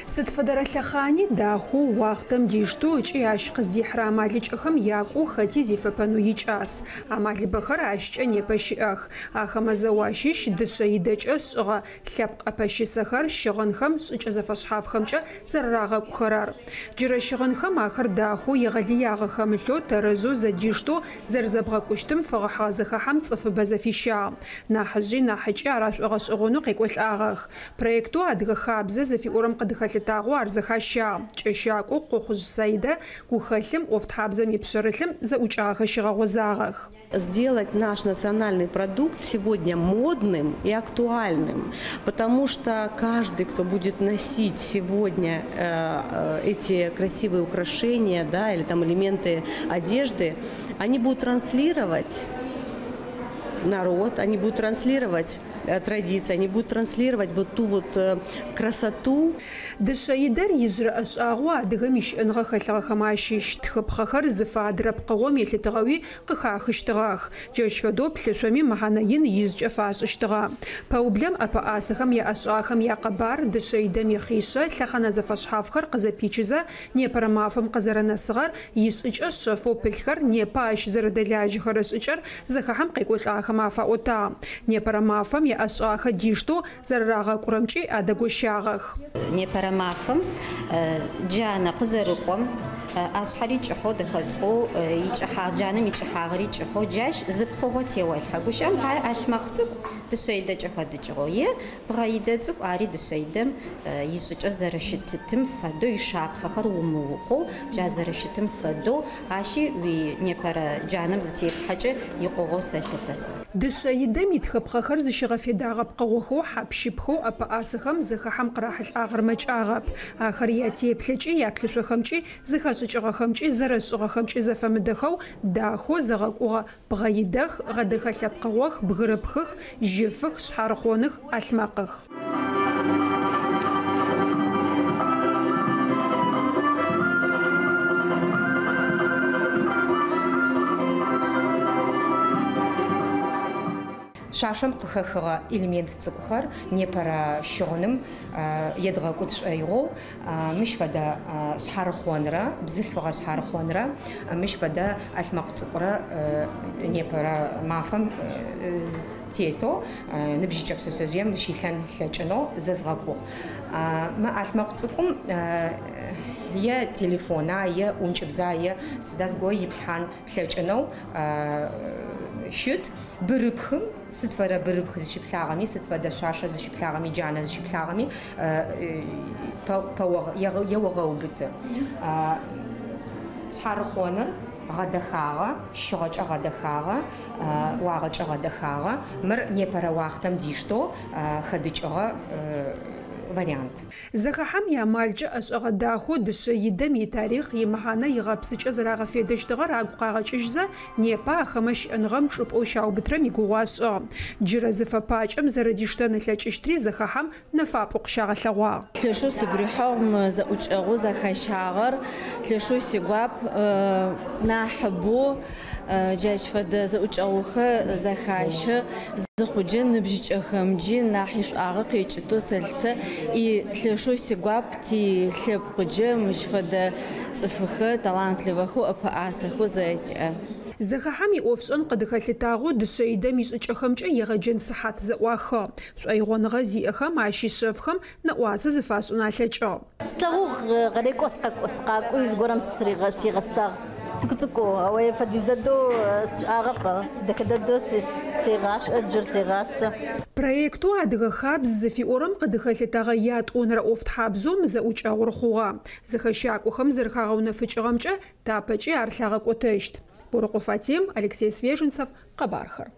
Сыд фэдэрэ лъэхъани дахэу, уахътэм диштэу ыкӏи ащ къыздихьырэ амалыкӏэхэм якӏоу хэти зифэпэнэу икӏас. Амалыбэхэр ащкӏэ непэ щыӏэх. Ахэмэ зэу ащыщ дышъэ идэкӏэ шӏыгъэ лъэпкъ ӏэпэщысэхэр щыгъынхэм шӏыкӏэ зэфэшъхьафхэмкӏэ зэрэрагъэкӏухэрэр. Джырэ щыгъынхэм ахэр дахэу, егъэлыягъэ хэмылъэу, тэрэзэу зэдиштэу зэрэзэбгъэкӏущтым фэгъэхьыгъэ зэхахьэм цӏыфыбэ зэфищагъ. Нахьыжъи нахьыкӏи ар ашӏогъэшӏэгъонэу къекӏолӏагъэх. Проектэу Адыгэ хабзэ зыфиӏорэм къыдыхэлъытагъэу ар зэхащагъ. Кӏэщакӏоу Къохъужъ Саидэ гухэлъым, ӏофтхьабзэм ипшъэрылъым зэӏукӏагъэхэр щигъэгъозагъэх. Сделать наш национальный продукт сегодня модным и актуальным, потому что каждый, кто будет носить сегодня эти красивые украшения, да, или там элементы одежды, они будут транслировать народ, они будут транслировать традиции, они будут транслировать вот ту вот красоту. Дышъэидэр ижъырэ ӏэшӏагъэу адыгэм ищыӏэныгъэ хэлъыгъэхэм ащыщ. Тхыпхъэхэр зыфадырэ пкъыгъом елъытыгъэуи къыхахыщтыгъэх. Джащ фэдэу плъышъоми мэхьанэ ин ижъкӏэ фашӏыщтыгъэ. Пэублэм ӏэпэӏасэхэм яӏэшӏагъэхэм якъэбар дышъэидэм ихъишъэ лъэхъэнэ зэфэшъхьафхэр къызэпичызэ непэрэ мафэм къызэрэнэсыгъэр, ишӏыкӏэ шъэфэу пылъхэр непэ ащ зэрэдэлажьэхэрэ шӏыкӏэр зэхахьэм къекӏолӏагъэхэм афаӏотагъ. Непэрэ мафэм яӏэшӏагъэхэр диштэу зэрэрагъэкӏурэмкӏи адэгощагъэх. Непэрэ мафэм джанэ къызэрыкӏом ӏашъхьэри кӏыхьэу дэхэ цӏыкӏоу икӏыхьагъ, джанэм икӏыхьагъэри кӏыхьэу джащ зы пкъыгъо теолъхьэ. Гущыӏэм пае ӏалъмэкъ цӏыкӏу дышъэидэкӏэ хэдыкӏыгъэу е бгъэидэ цӏыкӏу ари дышъэидэм ишӏыкӏэ зэрэщытытым фэдэу ишапхъэхэр умыукъоу джа зэрэщытым фэдэу ащи уи непэрэ джанэм зытеплъхьэкӏэ икъугъэу сэлъытэ сэ. Дышъэидэм итхыпхъэхэр зыщыгъэфедагъэ пкъыгъохэу хьап-щыпхэу ӏэпэӏасэхэм зэхахьэм къырахьылӏагъэр мэкӏагъэп. Ахэр ятеплъэкӏи, яплъышъохэмкӏи, зыхэшӏыкӏыгъэхэмкӏи, зэрэшӏыгъэхэмкӏи зэфэмыдэхэу дахэу зэгъэкӏугъэ бгъэидэх, гъэдэхэлъэ пкъыгъох, бгырыпхых, жьыфых, шъхьарыхъоных, ӏалъмэкъых. Шъуашэм къыхэхыгъэ элемент цӏыкӏухэр непэрэ щыгъыным едгъэкӏу тшӏоигъоу мыщ фэдэ шъхьарыхъонрэ, бзылъфыгъэ шъхьарыхъонрэ, мыщ фэдэ ӏалъмэкъ цӏыкӏурэ непэрэ мафэм тетэу ныбжьыкӏэ пшъэшъэжъыем щилъэн ылъэкӏынэу зэзгъэкӏугъ. Мы ӏалъмэкъ цӏыкӏум е телефона, е ӏункӏыбза, е сыда зыгорэ иплъхьан плъэкӏынэу щыт. Бырыпхым, сыд фэдэ бырыпх зыщыплъагъэми, сыд фэдэ шъуашэ зыщыплъагъэми, джанэ зыщыплъагъэми еогъэубыты. Шъхьарыхъоныр гъэдэхагъэ, щыгъэкӏэ гъэдэхагъэ, уагъэкӏэ гъэдэхагъэ. Мыр непэрэ уахътэм диштэу хэдыкӏыгъэ вариант. Зэхахьэм иамалкӏэ ӏэшӏэгъэ дахэу дышъэидэм итарихъ имэхьанэ игъэпсыкӏэ зэрагъэфедэщтыгъэр агу къагъэкӏыжьзэ, непэ ахэмэ щыӏэныгъэм чӏыпӏэу щаубытырэм игугъу ашӏыгъ. Джырэ зыфэпакӏэм зэрэдиштэн ылъэкӏыщтри зэхахьэм нэфапӏэу къыщагъэлъэгъуагъ. Лъэшэу сыгу рихьыгъ мы зэӏукӏэгъоу зэхащагъэр, лъэшэу сигуап нахьыбэу джащ фэдэ зэӏукӏэгъухэр зэхащэ зыхъуджэ ныбжьыкӏэхэмджи нахь ишӏуагъэ къекӏытэу сэлъытэ и лъэшэу сигуап ти лъэпкъыджэ мыщ фэдэ цӏыфыхэр талантливэхэу ӏэпэӏасэхэу зэрэтиӏэр. Зэхахьэм иӏофшӏэн къыдыхэлъытагъэу дышъэидэм ишӏыкӏэхэмкӏэ егъэджэн сыхьат зэӏуахыгъ. Шӏоигъоныгъэ зиӏэхэм ащ ишъэфхэм нэӏуасэ зыфашӏын алъэкӏыгъ. Слъэгъугъ гъэрекӏо сыкъакӏуи зыгорэм сигъэсагъ цӏыкӏу-цӏыкӏоу, ау фэдиз дэдэу сшӏагъэп, дэхэ дэдэу сегъашӏэ, джыр сегъасэ. Проектэу Адыгэ хабз зыфиӏорэм къыдыхэлъытэгъэ ятӏонэрэ ӏофтхьабзэу мы зэӏукӏэгъур хъугъэ. Зэхэщакӏохэм зэрэхагъэунэфыкӏыгъэмкӏэ тапэкӏи ар лъагъэкӏотэщт. Борэкъо Фатим, Алексей Свеженцев, Къэбархэр.